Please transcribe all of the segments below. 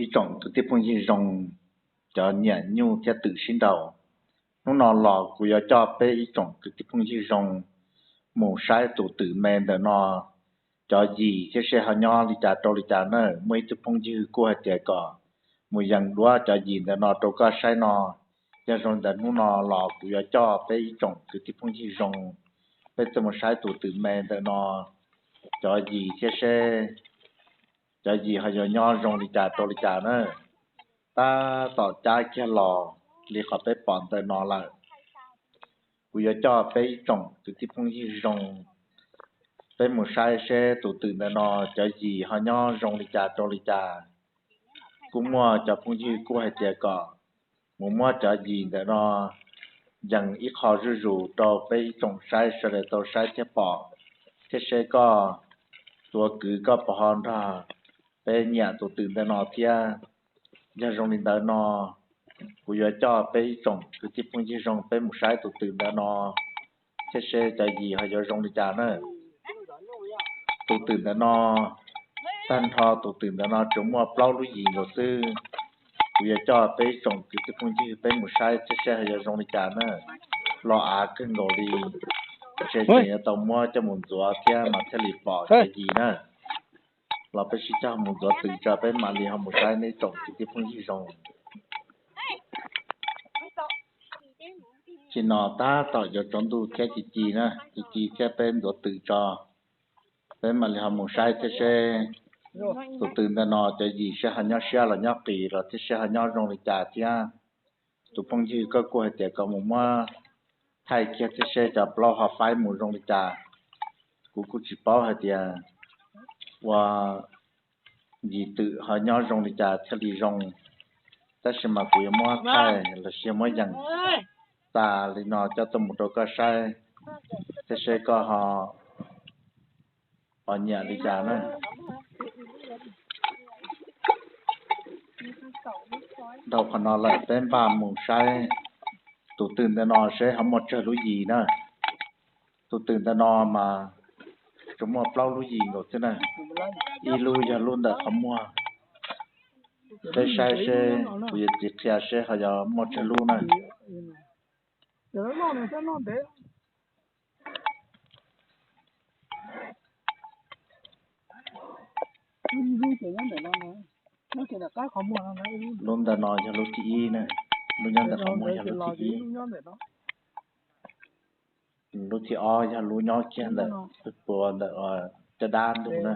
Ib tsoom kwv tij phooj ywg zoo, cov nyiam nyuj thiab twm sib nraus, hnub no los kuv yuav coj peb ib tsoom kwv tij phooj ywg zoo mus saib tus twm me ntawm no cov yim thiab seb ho nyob li cas rau li cas na. Muaj ib tug phooj ywg kuj hais tias kom mus yees duab cov yim ntawm no rau koj saib no. Yog zoo li ntawd hnub no los kuv yuav coj peb ib tsoom kwv tij phooj ywg zoo, peb txawm mus saib tus twm me ntawm no cov yim thiab seb cov yim ho yuav nyob zoo li cas rau li cas na. Tab tom cab kiag los li qhov peb pom ntawm no lawm. Kuv yuav coj peb ib tsoom kwv tij phooj ywg zoo, peb mus saib seb tus twm ntawm no cov yim ho nyob zoo li cas rau li cas. Kuj muaj cov phooj ywg kuj hais tias kom mus muab cov yim ntawm no yees ib qho zuj zus rau peb ib tsoom saib sawv daws tau saib thiab pom, thiab seb koj tus kwv koj puas ho nrog peb nyiam tus twm ntawm no thiab. Yog zoo li ntawd no, kuv yuav coj peb ib tsoom kwv tij phooj ywg zoo peb mus saib tus twm ntawm no thiab seb cov yim ho yuav zoo li cas na. Tus twm ntawm no, tag nrho tus twm ntawm no tsuas muaj plaub lub yim nkaus xwb. Kuv yuav coj peb ib tsoom kwv tij phooj ywg peb mus saib thiab seb ho yuav zoo li cas na. Los av kawg nkaus li, ntshe tseem yuav tau muab coj mus ntxuav thiab mas thiaj li pom cov yim na. Los peb sib coj mus ntxuav twm tso peb mam li ho mus saib nej tsoom kwv tij phooj ywg zoo. Tsim no tab tom yuav tsaus ntuj thiab ci ci na, ci ci thiab peb ntxuav twm tso, peb mam li ho mus saib thiab seb tus twm ntawm no cov yim seb ho nyob siab los nyob qis los thiab seb ho nyob zoo li cas thiab. Tus phooj ywg koj kuj hais tias kom mus muab thaij kiag thiab seb cov plaub ho faib mus zoo li cas. Kuv kuj tsis paub hais tias ua yim twm ho nyob zoo li cas thiaj li zoo, tab sis mas kuv yuav muab thaij los sis muab yees tas li no coj tuaj mus rau koj saib thiab seb koj ho ho nyiam li cas na. Dhau qhov no lawm peb npaj mus saib tus twm ntawm no seb ho muaj tsawg lub yim na. Tus twm ntawm no mas tsuas muaj plaub lub yim nkaus xwb na. Ib lub yog lub ntawm qhov muag, peb saib seb kuv yuav txiv qhia seb ho yog muaj tsawg lub na. Lub ntawm no yog lub thib ib na, lub nyob ntawm qhov muag yog lub thib ib. Lub thib ob yog lub nyob kiag ntawm pua ntawm caj dab ntug na.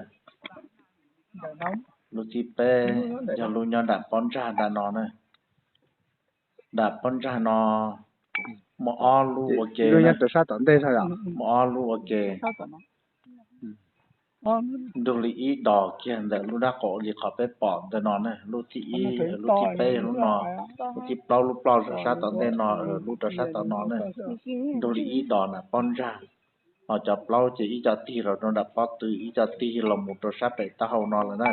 Lub thib peb yog lub nyob nram pob ntsag nram no na. Nram pob ntsag no muaj ob lub ua ke, muaj ob lub ua ke. Nrug li ib dos kiag ntawm lub nrab qaum li qhov peb pom ntawm no na, lub thib ib, lub thib peb lub no, lub thib plaub lub ploj rau sab tom ntej no, lub rau sab tom no na. Nrug li ib dos nram pob ntsag, ho cov plaub ces ib co tig los rau nram pob tw, ib co tig los mus rau sab pem taub hau no lawm na.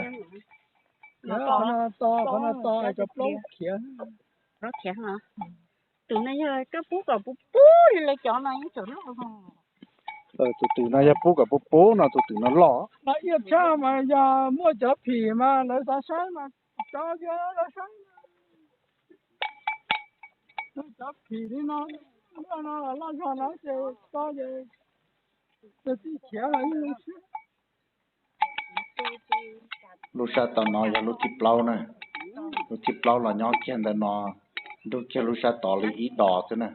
Tus no yog koj pub kom puv puv li lawv cov no yeej tseem loj. Tus twm no yog pub kom puv puv no, tus twm no loj. No ib tshaj mas yog muaj cov phim mas lawv xav saib mas tso kiag lawv saib. Cov phim li no, loj no los loj zog no ces tso ces txij khiav los yeej zoo siab. Lub sab tom no yog lub thib plaub na, lub thib plaub los nyob kiag ntawm no, nrug kiag lub sab tod li ib dos xwb na.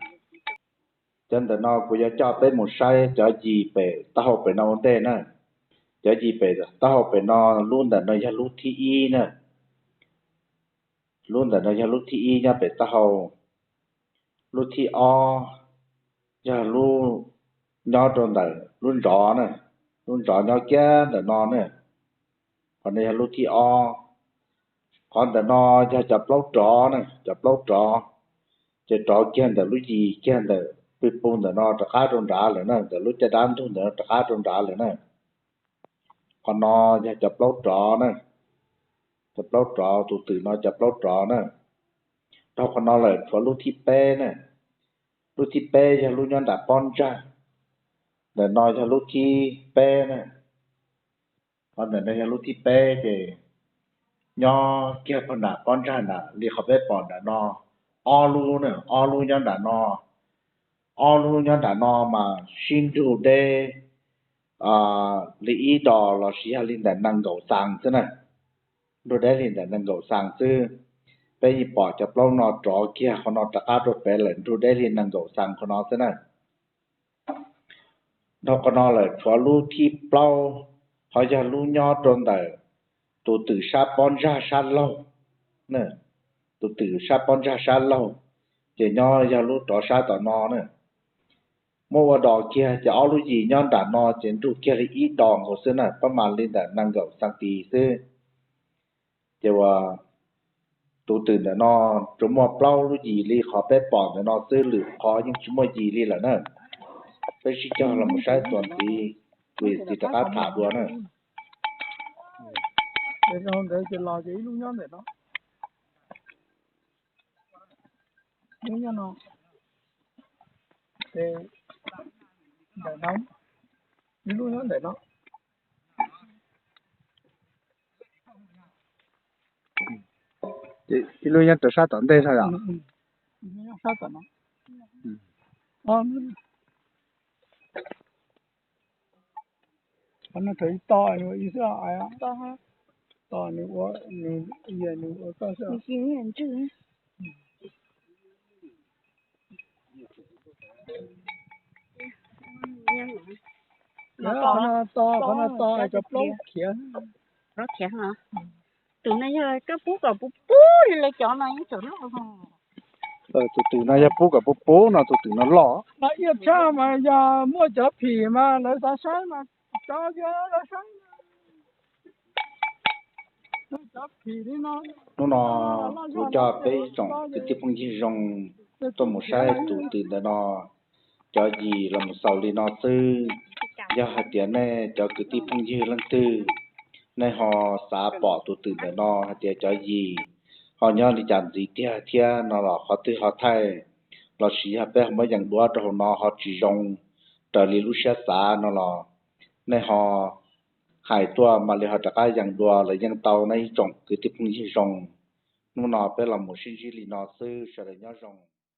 Cov ntawm no kuv yuav coj peb mus saib cov yis pem taub hau pem no ua ntej na. Cov yis pem taub hau pem no, lub ntawm no yog lub thib ib na. Lub ntawm no yog lub thib ib nyob pem taub hau. Lub thib ob yog lub nyob rau ntawm lub ntsov na, lub ntsov nyob kiag ntawm no na. Qhov no yog lub thib ob. Qhov ntawm no yog cov plaub rov na, cov plaub rov, ces rov kiag ntawm lub yis kiag ntawm pw pug ntawm no rov qab rau nrad lawm na, ntawm lub caj dab ntug ntawm no rov qab rau nrad lawm na. Qhov no yog cov plaub rov na, cov plaub rov, tus twm no cov plaub rov na. Dhau qhov no lawm tshuav lub thib peb na. Lub thib peb yog lub nyob nram pob ntsag. Ntawm no yog lub thib peb na. Qhov ntawm no yog lub thib peb ces nyob kiag puag nram pob ntsag nram li qhov peb pom nram no, ob lub, ob lub nyob nram no, ob lub nyob nram no mas sib nrug deb li ib dos los sis yog li ntawm nees nkaum xas xwb na. Nrug deb li ntawm nees nkaum xas xwb. Peb yeej pom cov plaub no rov kiag qhov no rov qab rau pem lawm, nrug deb li nees nkaum xas qhov no xwb na. Dhau qhov no lawm tshuav lub thib plaub, ho yog lub nyob rau ntawm tus twm sab pob ntsag sab laug, tus twm sab pob ntsag sab laug, ces nyob yog lub rov sab tom no na. Muab ua dos kiag ces ob lub yim nyob nram no ces nrug kiag li ib dos nkaus xwb na, pab mas li ntawm nees nkaum xas tis xwb. Ces uas tus twm ntawm no tsuas muaj plaub lub yim li qhov peb pom ntawm no xwb, lwm qhov yeej tsis muaj yim li lawm na. Peb sib cog los mus saib tuaj ntxiv, kuv yuav txiv rov qab tham dua na. Ntawd ces los ces ib lub nyob ntawm no, ib lub nyob no, ces ntawm no, ib lub nyob ntawm no. Ib lub nyob rau sab tom ntej no yom? Qhov no rau ib tog nws ua ib xwb, tos nws ua, nws, nws ua koj xwb. Qhov no to, qhov no to, cov plaub khiav. Tus no yog koj pub kom puv pub li lawv cov no yeej tseem loj. Tus twm no yog pub kom puv pub no tus twm no loj. No ib tshaj mas yog muaj cov phim mas lawv xav saib mas tso kiag lawv saib. Hnub no kuv coj peb ib tsoom kwv tij phooj ywg zoo tuaj mus saib tus twm ntawm no, cov yim los mus xaus li no xwb. Yog hais tias nej cov kwv tij phooj ywg leej twg nej ho xav pom tus twm ntawm no hais tias cov yim ho nyob li cas ntxiv tiag thiab no los qhov twg ho thaij los sis yog peb ho muab yees duab rau hauv no ho tsis zoo raws li lub siab xav no los nej ho hais tuaj mam li ho rov qab yees dua los yeej tau na ib tsoom kwv tij phooj ywg zoo. Hnub no peb los mus sib ntsib li no xwb, sawv daws nyob zoo.